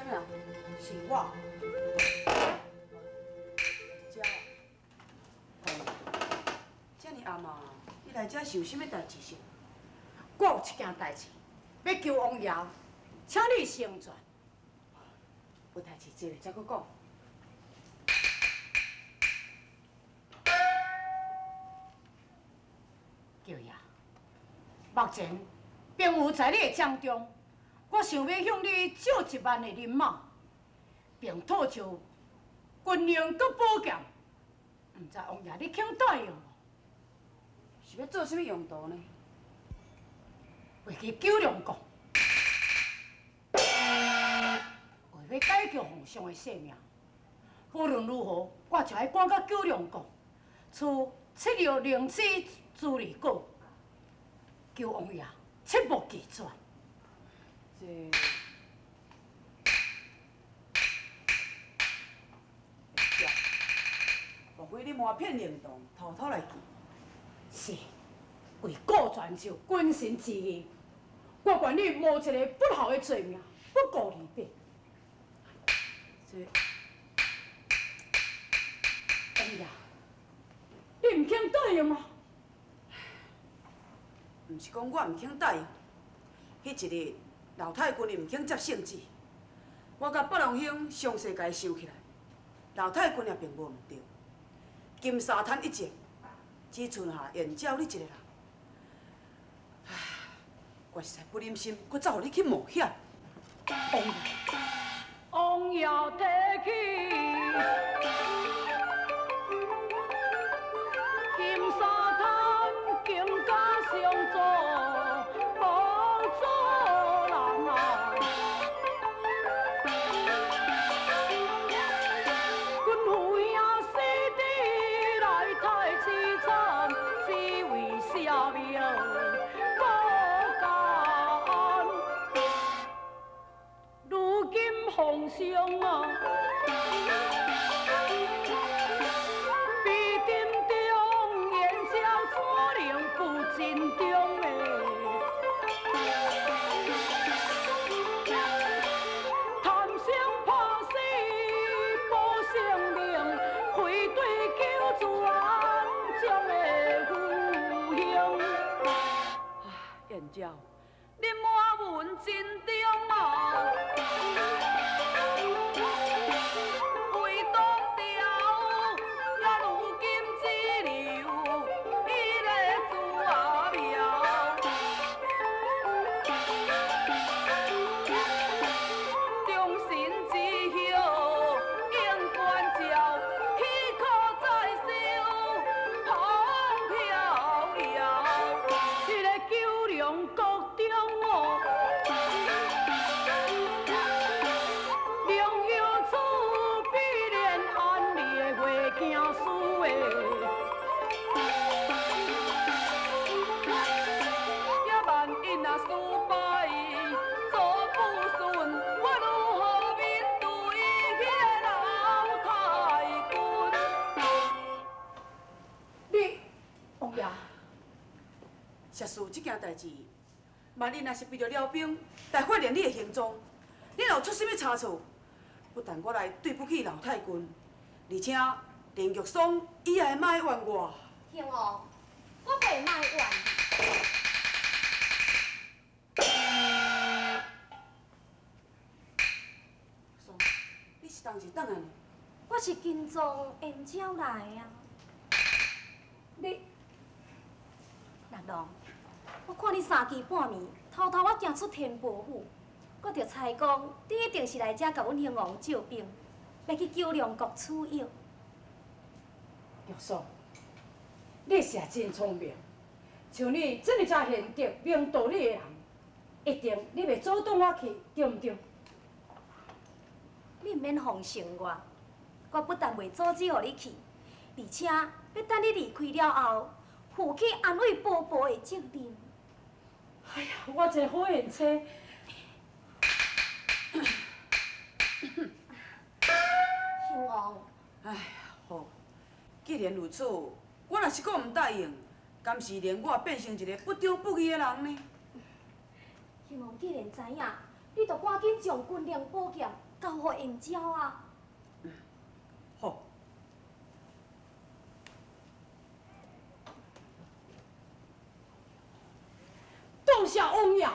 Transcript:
啥物人？是我。遮哦，遮尔暗啊，你来遮是有啥物代志是？我有一件代志，欲求王爷，请你成全。有代志坐咧，才阁讲。舅爷，目前兵符在你的掌中，我想欲向你借1万的人马，并讨求军令佮宝剑，毋知王爷你肯答应无？是欲做啥物用途呢？为去九龙国，为欲解救皇上的性命，无论如何，我就爱赶到九龙国，取七玉灵芝茱萸果，求王爷切莫拒绝。这，莫非你瞒骗灵堂，偷偷来去？是，为顾全就君臣之义，我愿意冒一个不孝的罪名，不顾离别。这，王爷，你毋肯答应吗？毋是讲我毋肯答应，彼一日老太君伊毋肯接圣旨，我佮北龙兄详细共伊想起来，老太君也并无毋对。金沙滩一战，只剩下燕鸟你一个人，唉，我实在不忍心，阁走予你去冒险。王爷，王爷提起金沙滩，更加相助无阻人啊！阮父兄死伫来太凄惨，只为舍命保家安。如今皇上啊，悲沉中言笑怎能不珍重的？贪生怕死保性命，愧对求全将的父兄。燕鸟，你满文珍重啊！为当朝，也如今只留伊个子仔苗。忠臣之孝应关照，岂可再受风飘摇？彼个九龙国中哦，龙游处必然安利的花镜书的。也万一若失败做不顺，我如何面对彼个老太君？你，王爷，实事这件代志，万一若是被著辽兵来发现你的行踪，你若有出啥物差错，不但我来对不起老太君，而且连玉霜伊也会埋怨我。兴王，我袂埋怨。霜，你是当时转来呢？我是跟踪燕鸟来的啊。你，六郎，我看你三更半暝偷偷仔行出天波府，我就猜讲你一定是来遮共阮兴王借兵，欲去九龙国取药。玉霜，你是也真聪明，像你这么遮贤德、明道理的人，一定你袂阻挡我去，对毋对？你毋免奉承我，我不但袂阻止予你去，而且欲等你离开了后，负起安慰婆婆的责任。哎呀，我这个好贤妻。兴王，哎呀，好，既然如此，我若是阁毋答应，敢是连我变成一个不忠不义的人呢？兴王既然知影，你就赶紧将军令宝剑交予燕娇啊。好。多谢王爷。